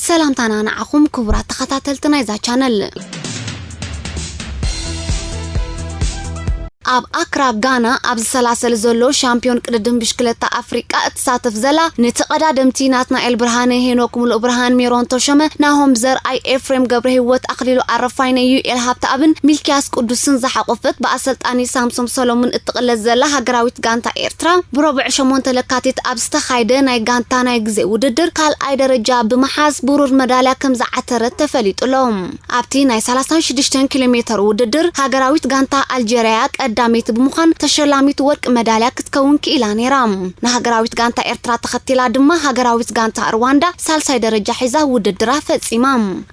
ሰላምታና ንዓኹም ክቡራት ተኸታተልቲ ናይዛ ቻነል። ኣብ ኣክራ ጋና ኣብ ዝሰላሰል ዘሎ ሻምፒዮን ቅድድም ብሽክለታ ኣፍሪቃ እትሳተፍ ዘላ ንተቐዳደምቲ ናትናኤል ብርሃነ፣ ሄኖክ ሙሉእ ብርሃን፣ ሜሮን ተሾመ፣ ናሆም ዘርኣይ፣ ኤፍሬም ገብረ ህይወት፣ ኣኽሊሉ ኣረፋይነ፣ ዩኤል ሃብተኣብን ሚልኪያስ ቅዱስን ዝሓቖፈት ብኣሰልጣኒ ሳምሶም ሰሎሙን እትቕለስ ዘላ ሃገራዊት ጋንታ ኤርትራ ብረቡዕ ሸሞንተ ለካቲት ኣብ ዝተኻየደ ናይ ጋንታ ናይ ግዜ ውድድር ካልኣይ ደረጃ ብምሓዝ ብሩር መዳልያ ከም ዝዓተረት ተፈሊጡ ኣሎ። ኣብቲ ናይ ሰላሳን ሽዱሽተን ኪሎ ሜተር ውድድር ሃገራዊት ጋንታ ኣልጀርያ ቀዳመይቲ ብምዃን ተሸላሚት ወርቂ መዳልያ ክትከውን ክኢላ ነይራ። ንሃገራዊት ጋንታ ኤርትራ ተኸቲላ ድማ ሃገራዊት ጋንታ ሩዋንዳ ሳልሳይ ደረጃ ሒዛ ውድድራ ፈጺማ።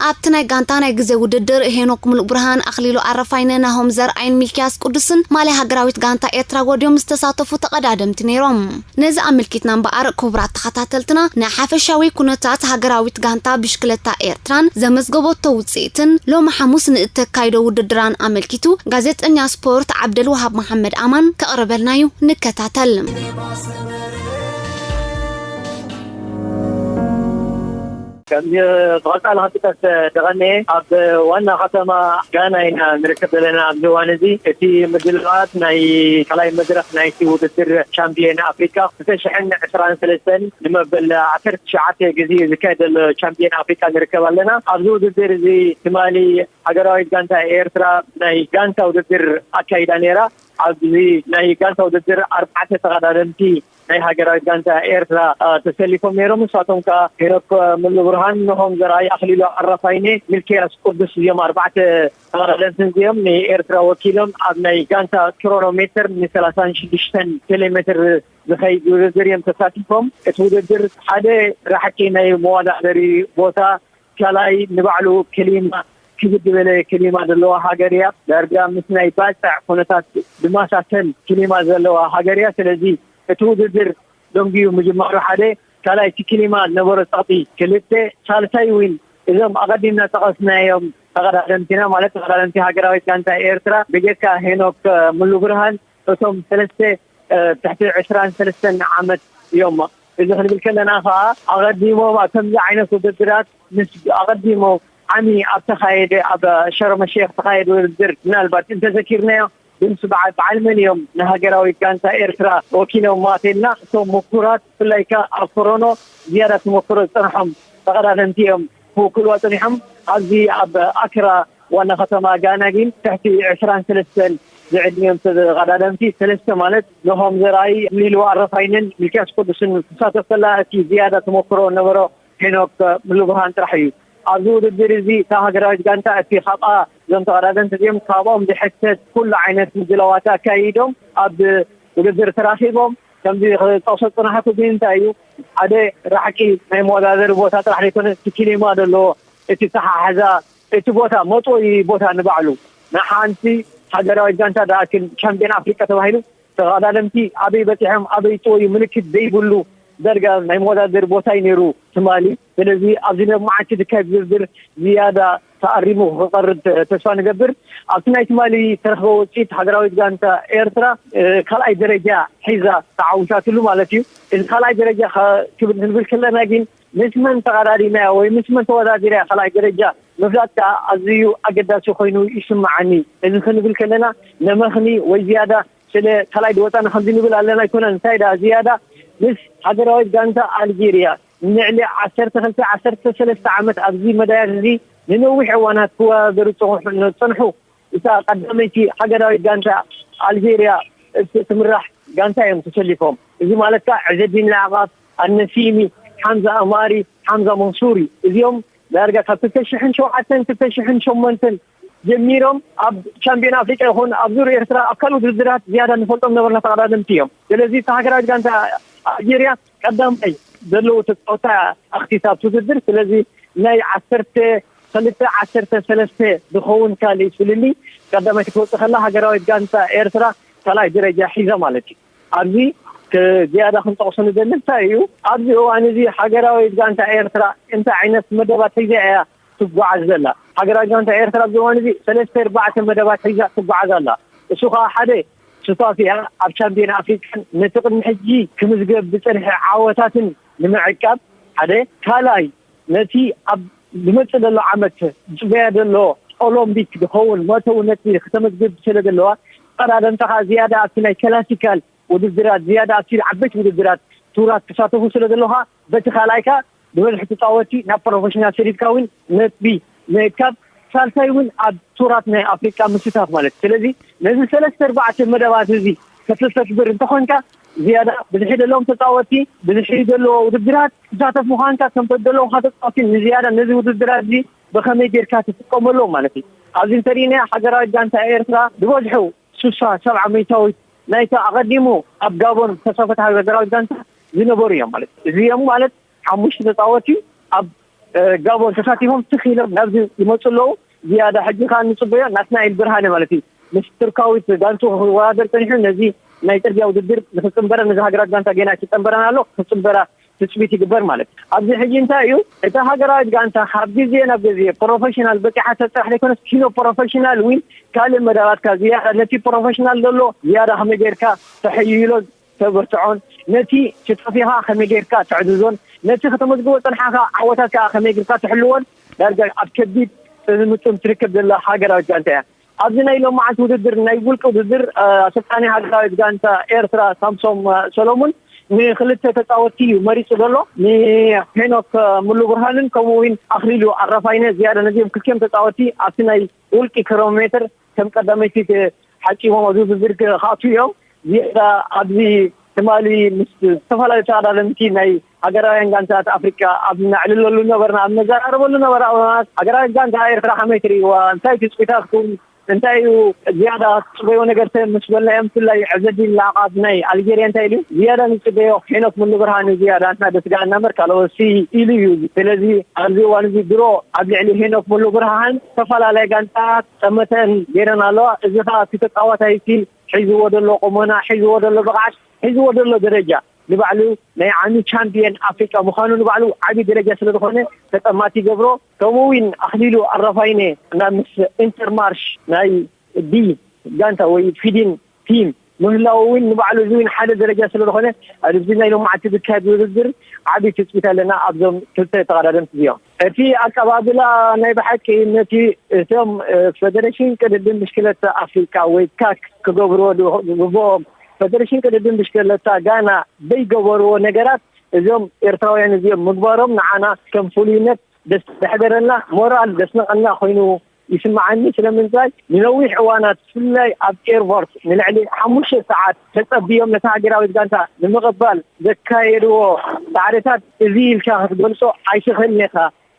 ኣብቲ ናይ ጋንታ ናይ ግዜ ውድድር ሄኖክ ሙሉእ ብርሃን፣ ኣኽሊሉ ኣረፋይነ፣ ናሆም ዘርኣይን ሚልኪያስ ቅዱስን ማልያ ሃገራዊት ጋንታ ኤርትራ ወድዮም ዝተሳተፉ ተቐዳደምቲ ነይሮም። ነዚ ኣመልኪትና እምበኣር ክቡራት ተኸታተልትና ንሓፈሻዊ ኩነታት ሃገራዊት ጋንታ ብሽክለታ ኤርትራን ዘመዝገበቶ ውጽኢትን ሎሚ ሓሙስ ንእተካይዶ ውድድራን ኣመልኪቱ ጋዜጠኛ ስፖርት ዓብደልወሃብ መሓመድ ኣማን ከቕርበልናዩ ንከታተል። ከም ዝቐጻሊ ክጥቀስ ደቐነ ኣብ ዋና ከተማ ጋና ኢና ንርከብ ዘለና ኣብዚ እዋን እዚ። እቲ ምድላዋት ናይ ካልኣይ መድረኽ ናይቲ ውድድር ቻምፒዮን ኣፍሪካ ክልተ ሽሕን ዕስራን ሰለስተን ንመበል ዓሰርተ ትሽዓተ ግዜ ዝካየድ ዘሎ ቻምፒዮን ኣፍሪካ ንርከብ ኣለና። ኣብዚ ውድድር እዚ ትማሊ ሃገራዊት ጋንታ ኤርትራ ናይ ጋንታ ውድድር ኣካይዳ ነይራ። ኣብዚ ናይ ጋንታ ውድድር ኣርባዕተ ተቐዳደምቲ ናይ ሃገራዊት ጋንታ ኤርትራ ተሰሊፎም ነይሮም። ንሳቶም ከዓ ሄኖክ ሙሉብርሃን፣ ኖሆም ዘርኣይ፣ ኣኽሊሉ ኣረፋይነ፣ ሚልክያስ ቅዱስ እዮም። ኣርባዕተ ተቐዳደምቲ እዚኦም ንኤርትራ ወኪሎም ኣብ ናይ ጋንታ ክሮኖሜትር ን ሰላሳን ሽዱሽተን ኪሎ ሜትር ዝኸይድ ውድድር እዮም ተሳቲፎም። እቲ ውድድር ሓደ ራሕቂ ናይ መወዳደሪ ቦታ፣ ካልኣይ ንባዕሉ ክሊማ ክብድ ዝበለ ክሊማ ዘለዋ ሃገር እያ። ዳርጋ ምስ ናይ ባፅዕ ኩነታት ዝመሳሰል ክሊማ ዘለዋ ሃገር እያ። ስለዚ እቲ ውድድር ደንጊዩ ምጅማሩ ሓደ፣ ካልኣይ እቲ ክሊማ ዝነበሮ ፀቕጢ ክልተ፣ ሳልሳይ እውን እዞም ኣቐዲምና ጠቐስናዮም ተቐዳደምቲና፣ ማለት ተቐዳደምቲ ሃገራዊት ጋንታ ኤርትራ ብጀካ ሄኖክ ሙሉብርሃን እቶም ሰለስተ ትሕቲ ዕስራን ሰለስተን ዓመት እዮም። እዚ ክንብል ከለና ከዓ ኣቐዲሞም ኣብ ከምዚ ዓይነት ውድድራት ምስ ኣቐዲሞም ዓሚ ኣብ ተኻየደ ኣብ ሸርመ ሼክ ተኻየደ ውድድር ምናልባት እንተዘኪርናዮ ብምስ በዓል በዓል መን እዮም ንሃገራዊት ጋንታ ኤርትራ ወኪሎም ማቴልና እቶም ምኩራት ብፍላይ ከዓ ኣብ ኮሮኖ ዝያዳ ተመክሮ ዝፀንሖም ተቐዳደምቲ እዮም ክውክልዋ ፀኒሖም። ኣብዚ ኣብ ኣክራ ዋና ከተማ ጋና ግን ትሕቲ ዕስራን ሰለስተን ዝዕድሚኦም ተቐዳደምቲ ሰለስተ ማለት ኖሆም ዘርኣይ፣ ሊልዋ ኣረፋይንን ሚልክያስ ቅዱስን ክሳተፍ ከላ እቲ ዝያዳ ተመክሮ ነበሮ ሄኖክ ሙሉብርሃን ጥራሕ እዩ። ኣብዚ ውድድር እዚ እታ ሃገራዊት ጋንታ እቲ ካብኣ እዞም ተቐዳደምቲ እዚኦም ካብኦም ዝሕተት ኩሉ ዓይነት ምድላዋት ኣካይዶም ኣብ ውድድር ተራኺቦም። ከምዚ ክጠቕሶ ዝፅናሓኩ ግን እንታይ እዩ ሓደ ራሕቂ ናይ መወዳደሪ ቦታ ጥራሕ ዘይኮነ እቲ ክሊማ ዘለዎ እቲ ተሓሕዛ እቲ ቦታ መጥወይ ቦታ ንባዕሉ ንሓንቲ ሃገራዊት ጋንታ ደኣክል ቻምፒዮን ኣፍሪቃ ተባሂሉ ተቐዳደምቲ ኣበይ በፂሖም ኣበይ ጥወዩ ምልክት ዘይብሉ ደርጋ ናይ መወዳደሪ ቦታ እዩ ነይሩ ትማሊ። ስለዚ ኣብዚ ሎም መዓልቲ ዝካየድ ዝርዝር ዝያዳ ተኣሪሙ ክቐርብ ተስፋ ንገብር። ኣብቲ ናይ ትማሊ ተረኽበ ውፅኢት ሃገራዊት ጋንታ ኤርትራ ካልኣይ ደረጃ ሒዛ ተዓዊታትሉ ማለት እዩ። እዚ ካልኣይ ደረጃ ክብል ክንብል ከለና ግን ምስ መን ተቐዳዲማ ወይ ምስ መን ተወዳዲራ ካልኣይ ደረጃ ምፍላጥ ከዓ ኣዝዩ ኣገዳሲ ኮይኑ ይስምዓኒ። እዚ ክንብል ከለና ነመኽኒ ወይ ዝያዳ ስለ ካልኣይ ድወፃና ከምዚ ንብል ኣለና ኣይኮነን። እንታይ ደኣ ዝያዳ ምስ ሃገራዊት ጋንታ ኣልጄርያ ንልዕሊ ዓሰርተ ክልተ ዓሰርተ ሰለስተ ዓመት ኣብዚ መዳያት እዚ ንነዊሕ እዋናት ክወዳደሩ ዝፀንሑ እታ ቀዳመይቲ ሃገራዊት ጋንታ ኣልጄርያ እትምራሕ ጋንታ እዮም ተሰሊፎም። እዚ ማለት ከዓ ዕዘዲን ዓቃብ፣ ኣነሲሚ፣ ሓምዛ ኣማሪ፣ ሓምዛ መንሱሪ እዚኦም ዳርጋ ካብ ክልተ ሽሕን ሸውዓተን ክልተ ሽሕን ሸሞንተን ጀሚሮም ኣብ ቻምፒዮን ኣፍሪቃ ይኹን ኣብ ዙር ኤርትራ ኣብ ካልእ ውድድራት ዝያዳ ንፈልጦም ነበርና ተቐዳደምቲ እዮም። ስለዚ እታ ሃገራዊት ጋንታ ኣልጄርያ ቀዳማይ ዘለዉ ተፃወታ ኣኽቲታ ኣብቲ ውድድር። ስለዚ ናይ ዓሰርተ ክልተ ዓሰርተ ሰለስተ ዝኸውን ካልእ ፍልልይ ቀዳማይ ክትወፅእ ከላ ሃገራዊት ጋንታ ኤርትራ ካልኣይ ደረጃ ሒዛ ማለት እዩ። ኣብዚ ዝያዳ ክንጠቕሶ ንደሊ እንታይ እዩ ኣብዚ እዋን እዚ ሃገራዊት ጋንታ ኤርትራ እንታይ ዓይነት መደባት ሒዛ እያ ትጓዓዝ ዘላ? ሃገራዊት ጋንታ ኤርትራ ኣብዚ እዋን እዚ ሰለስተ ኣርባዕተ መደባት ሒዛ ትጓዓዝ ኣላ። እሱ ከዓ ሓደ ሱታፊኣ ኣብ ቻምፒዮን ኣፍሪቃን ነቲ ቅድሚ ሕጂ ክምዝገብ ዝፀንሐ ዓወታትን ንምዕቃብ ሓደ ካልኣይ ነቲ ኣብ ዝመጽእ ዘሎ ዓመት ዝጽበያ ዘሎ ኦሎምፒክ ዝኸውን መእተዊ ነጥቢ ከተመዝግብ ስለ ዘለዋ፣ ቀዳደምታ ከኣ ዝያዳ ኣብቲ ናይ ክላሲካል ውድድራት፣ ዝያዳ ኣብቲ ዓበይቲ ውድድራት ቱራት ክሳተፉ ስለ ዘለኻ፣ በቲ ካልኣይ ከኣ ዝበዝሑ ተጻወቲ ናብ ፕሮፌሽናል ሰዲድካ እውን ነጥቢ ምእካብ፣ ሳልሳይ እውን ኣብ ቱራት ናይ ኣፍሪቃ ምስታፍ ማለት እዩ። ስለዚ ነዚ ሰለስተ ኣርባዕተ መደባት እዚ ከተተግብር እንተኾንካ፣ ዝያዳ ብዝሒ ዘለዎም ተጻወቲ፣ ብዝሒ ዘለዎ ውድድራት ክሳተፍ ምዃንካ፣ ከም ዘለውካ ተጻወቲ ንዝያዳ ነዚ ውድድራት እዚ ብኸመይ ጌርካ ትጥቀመሎም ማለት እዩ። ኣብዚ እንተሪእና፣ ሃገራዊት ጋንታ ኤርትራ ዝበዝሑ ሱሳ ሰብዓ ሚእታዊት ናይታ ኣቐዲሙ ኣብ ጋቦን ዝተሳተፈት ሃገራዊት ጋንታ ዝነበሩ እዮም ማለት እዩ። እዚኦም ማለት ሓሙሽተ ተጻወቲ ኣብ፣ እ፣ ጋቦን ተሳቲፎም ትኽ ኢሎም ናብዚ ይመጹ ኣለዉ። ዝያዳ ሕጂ ከኣ ንጽበዮ ናትናኤል ብርሃነ ማለት እዩ። ምስ ቱርካዊት ጋንቱ ክወዳደር ጸኒሑ፣ ነዚ ናይ ጽርግያ ውድድር ንኽጽንበረ፣ ነዚ ሃገራት ጋንታ ጌና ኣይተጸንበረን ኣሎ፣ ክጽንበራ ትጽቢት ይግበር ማለት እዩ። ኣብዚ ሕጂ እንታይ እዩ፣ እታ ሃገራዊት ጋንታ ካብ ግዜ ናብ ግዜ ፕሮፌሽናል በጺሓ ሰብ ጥራሕ ዘይኮነስ ኪኖ ፕሮፌሽናል እውን ካልእ መዳባትካ ዝያዳ ነቲ ፕሮፌሽናል ዘሎ ዝያዳ ከመይ ጌርካ ተሐይሎ ተበርትዖን ነቲ ሽታፊኻ ከመይ ጌርካ ትዕዝዞን ነቲ ከተመዝግቦ ጸንሓኻ ዓወታት ከኣ ከመይ ጌርካ ትሕልዎን ዳርጋ ኣብ ከቢድ ጽምጽም ትርከብ ዘላ ሃገራዊት ጋንታ እያ። ኣብዚ ናይ ሎማዓንቲ ውድድር፣ ናይ ውልቂ ውድድር፣ እ፣ ኣሰልጣኒ ሃገራዊት ጋንታ ኤርትራ ሳምሶም፣ እ፣ ሰሎሙን ንክልተ ተጻወትቲ እዩ መሪጹ ዘሎ። ንሄኖክ፣ እ፣ ሙሉ ብርሃንን ከምኡ እውን ኣኽሊሉ ኣራፋይነ ዝያዳ ነዚኦም ክልቲኦም ተጻወትቲ ኣብቲ ናይ ውልቂ ኪሎ ሜትር ከም ቀዳመይቲ ሓጺቦም ኣብዚ ውድድር ክኣትዉ እዮም። ዝያዳ ኣብዚ ትማሊ ምስ ዝተፈላለዩ ተቐዳደምቲ ናይ ሃገራውያን ጋንታት ኣፍሪቃ ኣብ ነዕልለሉ ነበርና፣ ኣብ ነዘራረበሉ ነበርና። ሃገራዊት ጋንታ ኤርትራ ከመይ ትርእይዋ? እንታይ ትጽቢታት ክትህቡ? እንታይ እዩ ዝያዳ ትጽበዮ ነገር? ሰብ ምስ በልናዮም፣ ብፍላይ ዕዘዲን ላዕቃብ ናይ ኣልጀርያ እንታይ ኢሉ? ዝያዳ ንጽበዮ ሄኖክ ሙሉ ብርሃን እዩ ዝያዳ፣ ንሕና ደስጋና እምበር ካልኦት ሲ ኢሉ እዩ። ስለዚ ኣብዚ እዋን እዚ ድሮ ኣብ ልዕሊ ሄኖክ ሙሉ ብርሃን ዝተፈላለያ ጋንታት ጠመተን ገይረን ኣለዋ። እዚ ኸኣ እቲ ተጻዋታይ እቲ ሒዝዎ ዘሎ ቁመና፣ ሒዝዎ ዘሎ ብቕዓት፣ ሒዝዎ ዘሎ ደረጃ ንባዕሉ ናይ ዓሚ ቻምፒየን ኣፍሪቃ ምዃኑ ንባዕሉ ዓቢ ደረጃ ስለ ዝኾነ ተጠማቲ ይገብሮ። ከምኡ እውን ኣኽሊሉ ኣራፋይነ፣ እና ምስ ኢንተርማርሽ ናይ ዲ ጋንታ ወይ ፊዲን ቲም ምህላው እውን ንባዕሉ እዚ እውን ሓደ ደረጃ ስለ ዝኾነ ኣብዚ ናይ ሎማዓንቲ ዝካየድ ውድድር ዓቢ ትጽቢት ኣለና ኣብዞም ክልተ ተቐዳደምቲ እዚኦም። እቲ ኣቀባብላ ናይ ብሓቂ ነቲ እቶም፣ እ፣ ፈደሬሽን ቅድድም ብሽክለታ ኣፍሪቃ ወይ ካክ ክገብርዎ ዝግብኦም፣ ፈደሬሽን ቅድድም ብሽክለታ ጋና ዘይገበርዎ ነገራት እዞም ኤርትራውያን እዚኦም ምግባሮም ንዓና ከም ፍሉይነት ደስ ዘሕደረና፣ ሞራል ዘስነቐና ኮይኑ ይስምዓኒ። ስለምንታይ ንነዊሕ እዋናት ብፍላይ ኣብ ኤርፖርት ንልዕሊ ሓሙሽተ ሰዓት ተጸብዮም ነታ ሃገራዊት ጋንታ ንምቕባል ዘካየድዎ ጻዕርታት እዚ ኢልካ ክትገልጾ ኣይትኽእልን ኢኻ።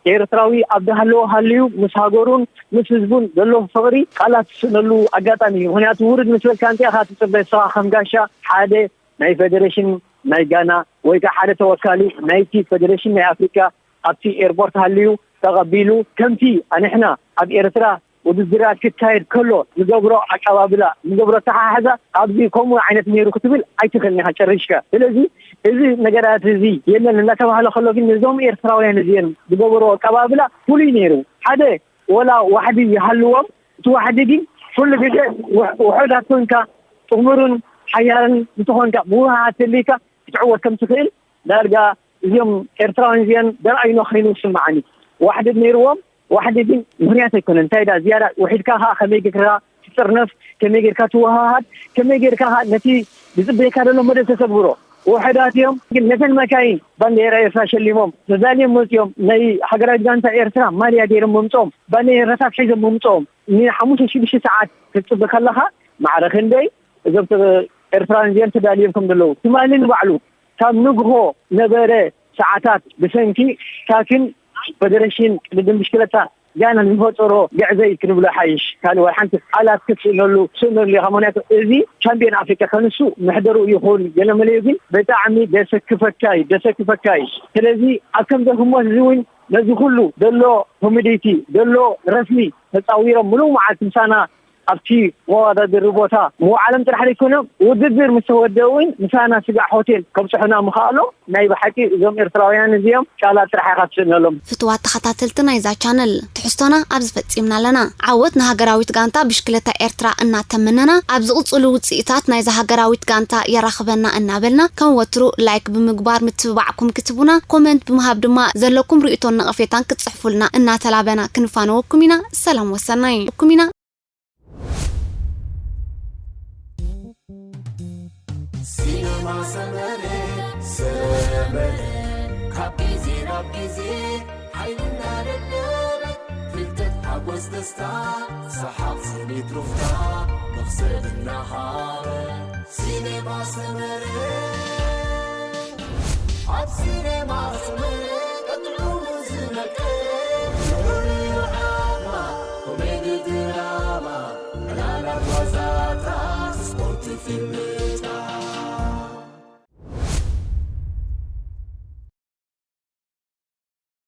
ኤርትራዊ ኣብ ዝሃለዎ ሃልዩ ምስ ሃገሩን ምስ ህዝቡን ዘሎ ፍቕሪ ቃላት ትስእነሉ ኣጋጣሚ እዩ። ምኽንያቱ ውርድ ምስ በልካ እንታይ ኢኻ ትጽበ? ንስኻ ከም ጋሻ ሓደ ናይ ፌደሬሽን ናይ ጋና ወይ ከዓ ሓደ ተወካሊ ናይቲ ፌደሬሽን ናይ ኣፍሪካ ኣብቲ ኤርፖርት ሃልዩ ተቐቢሉ ከምቲ ኣንሕና ኣብ ኤርትራ ውድድራት ክካየድ ከሎ ንገብሮ ኣቀባብላ፣ ንገብሮ ኣተሓሕዛ ኣብዚ ከምኡ ዓይነት ነይሩ ክትብል ኣይትኽእልን ኢኻ ጨሪሽካ። ስለዚ እዚ ነገራት እዚ የለን እናተባህለ ከሎ ግን ነዞም ኤርትራውያን እዚኦም ዝገበሮ ኣቀባብላ ፍሉይ ነይሩ። ሓደ ወላ ዋሕዲ ይሃልዎም፣ እቲ ዋሕዲ ግን ኩሉ ግዜ ውሕ-፣ ውሑዳት ኮንካ ጥሙርን ሓያልን እንተኾንካ ምውህሃድ ተልይካ ክትዕወት ከም ትኽእል ዳርጋ እዚኦም ኤርትራውያን እዚኦም ዘርኣዩና ኮይኑ ይስምዓኒ። ዋሕዲ ነይርዎም፣ ዋሕዲ ግን ምኽንያት ኣይኮነን። እንታይ ዳ ዝያዳ ውሒድካ ኸዓ ከመይ ጌርካ ትጥርነፍ፣ ከመይ ጌርካ ትወሃሃድ፣ ከመይ ጌርካ ኸዓ ነቲ ዝጽበየካ ዘሎ መደብ ተሰግሮ። ውሑዳት እዮም፣ ግን ነተን መካይን ባንዴራ ኤርትራ ሸሊሞም ተዳልዮም መጺኦም፣ ናይ ሃገራዊት ጋንታ ኤርትራ ማልያ ገይሮም መምጽኦም፣ ባንዴራታት ሒዞም መምጽኦም፣ ንሓሙሽተ ሽዱሽተ ሰዓት ክትጽበ ከለኻ ማዕረ ክንደይ እዞም ተ-፣ ኤርትራውያን እዚኦም ተዳልዮም ከም ዘለዉ ትማሊ ንባዕሉ ካብ ንግሆ ነበረ ሰዓታት ብሰንኪ ካክን ፈደረሽን ቅድድም ብሽክለታ ጋና ዝፈጠሮ ግዕዘይ ክንብሎ ሓይሽ። ካልእ ዋላ ሓንቲ ቃላት ክትስእነሉ፣ ትስእነሉ ኢኻ። ምኽንያቱ እዚ ቻምፒዮን ኣፍሪቃ ከንሱ መሕደሩ ይኹን ገለ መለዩ ግን ብጣዕሚ ደሰክፈካ እዩ፣ ደሰክፈካ እዩ። ስለዚ ኣብ ከምዚ ህሞት እዚ እውን ነዚ ኩሉ ዘሎ ኮሚዲቲ፣ ዘሎ ረስሚ ተጻዊሮም ምሉእ መዓልቲ ምሳና ኣብቲ መወዳደሪ ቦታ ምውዓሎም ጥራሕ ዘይኮነ፣ ውድድር ምስ ተወደኡ እውን ምሳና ስጋዕ ሆቴል ከብፅሑና ምኽኣሎም፣ ናይ ብሓቂ እዞም ኤርትራውያን እዚኦም ቻላ ጥራሕ ኢኻ ትስእነሎም። ፍትዋት ተኸታተልቲ ናይዛ ቻነል፣ ትሕዝቶና ኣብዚ ፈጺምና ኣለና። ዓወት ንሃገራዊት ጋንታ ብሽክለታ ኤርትራ እናተመነና፣ ኣብ ዝቕጽሉ ውጽኢታት ናይዛ ሃገራዊት ጋንታ የራኽበና እናበልና፣ ከም ወትሩ ላይክ ብምግባር ምትብባዕኩም ክትቡና፣ ኮመንት ብምሃብ ድማ ዘለኩም ርእይቶን ነቐፌታን ክትጽሕፉልና እናተላበና ክንፋነወኩም ኢና። ሰላም ወሰናይ። ኩም ኢና። ሲነማ ሰመረ ሰመረ ካብ ግዜ ናብ ግዜ ሓይልና ደደበ ፍልጠት ሓጎስ ደስታ ሰሓቕ ስኒት ሩፍታ መኽሰብ እናሃበ ሲነማ ሰመረ ኣብ ሲነማ ሰመረ ቀጥዑ ዝነቀ ንዑ ዓማ ኮሜዲ ድራማ ዕላላት ዋዛታት ስፖርት ፊልም